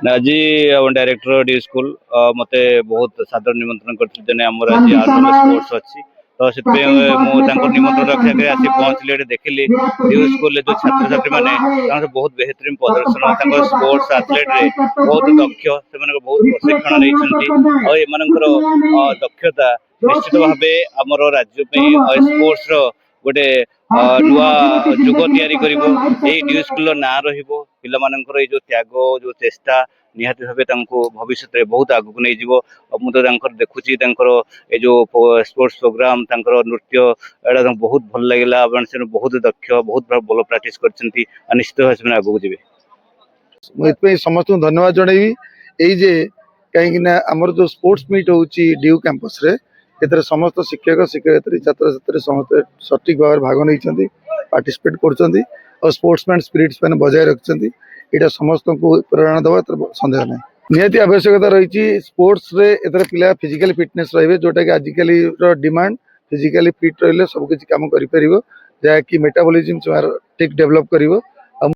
ଆଜି ଆମ director Diu school ମତେ ବହୁତ ସାଦର ନିମନ୍ତ୍ରଣ କରିଥିଲେ ଯେ ଆମର ଆଜି ଆନୁଆଲ ସ୍ପୋର୍ଟସ ଅଛି। ତ ସେଥିପାଇଁ ମୁଁ ତାଙ୍କ ନିମନ୍ତ୍ରଣ ରକ୍ଷା କରି ଆସି ପହଞ୍ଚିଲି। ଏଠି ଦେଖିଲି, ଡିୟୁ ସ୍କୁଲରେ ଯୋଉ ଛାତ୍ରଛାତ୍ରୀ ମାନେ, ତାଙ୍କର ବହୁତ ବେହତରିନ ପ୍ରଦର୍ଶନ। ତାଙ୍କର ସ୍ପୋର୍ଟସ ଆଥଲେଟରେ ବହୁତ ଦକ୍ଷ। ସେମାନଙ୍କ ବହୁତ ପ୍ରଶିକ୍ଷଣ ନେଇଛନ୍ତି ଆଉ ଏମାନଙ୍କର ଦକ୍ଷତା ନିଶ୍ଚିତ ଭାବେ ଆମର ରାଜ୍ୟ ପାଇଁ ସ୍ପୋର୍ଟସର ଗୋଟେ ନୂଆ ଯୁଗ ତିଆରି କରିବ। ଏଇ ଡିୟୁ ସ୍କୁଲର ନାଁ ରହିବ। ପିଲାମାନଙ୍କର ଏଇ ଯୋଉ ତ୍ୟାଗ, ଯୋଉ ଚେଷ୍ଟା, ନିହାତି ଭାବେ ତାଙ୍କୁ ଭବିଷ୍ୟତରେ ବହୁତ ଆଗକୁ ନେଇଯିବ। ଆଉ ମୁଁ ତ ତାଙ୍କର ଦେଖୁଛି, ତାଙ୍କର ଏ ଯୋଉ ସ୍ପୋର୍ଟସ ପ୍ରୋଗ୍ରାମ, ତାଙ୍କର ନୃତ୍ୟ, ଏଇଟା ତାଙ୍କୁ ବହୁତ ଭଲ ଲାଗିଲା। ଆପଣ ସେମାନେ ବହୁତ ଦକ୍ଷ, ବହୁତ ଭଲ ପ୍ରାକ୍ଟିସ କରିଛନ୍ତି ଆଉ ନିଶ୍ଚିତ ଭାବେ ସେମାନେ ଆଗକୁ ଯିବେ। ମୁଁ ଏଥିପାଇଁ ସମସ୍ତଙ୍କୁ ଧନ୍ୟବାଦ ଜଣେଇବି ଏଇ ଯେ କାହିଁକି ନା ଆମର ଯୋଉ ସ୍ପୋର୍ଟସ ମିଟ୍ ହଉଛି ଡିୟୁ କ୍ୟାମ୍ପସରେ, ଏଥିରେ ସମସ୍ତ ଶିକ୍ଷକ, ଶିକ୍ଷୟିତ୍ରୀ, ଛାତ୍ରଛାତ୍ରୀ ସମସ୍ତେ ସଠିକ ଭାବରେ ଭାଗ ନେଇଛନ୍ତି, ପାର୍ଟିସିପେଟ୍ କରୁଛନ୍ତି ଆଉ ସ୍ପୋର୍ଟସମ୍ୟାନ ସ୍ପିରିଟ୍ସ ମାନେ ବଜାୟ ରଖିଛନ୍ତି। ଏଇଟା ସମସ୍ତଙ୍କୁ ପ୍ରେରଣା ଦେବା, ଏଥିରେ ସନ୍ଦେହ ନାହିଁ। ନିହାତି ଆବଶ୍ୟକତା ରହିଛି ସ୍ପୋର୍ଟସରେ। ଏଥିରେ ପିଲା ଫିଜିକାଲି ଫିଟନେସ୍ ରହିବେ, ଯୋଉଟାକି ଆଜିକାଲିର ଡିମାଣ୍ଡ। ଫିଜିକାଲି ଫିଟ୍ ରହିଲେ ସବୁ କିଛି କାମ କରିପାରିବ, ଯାହାକି ମେଟାବଲିଜିମ୍ ଠିକ ଡେଭଲପ୍ କରିବ।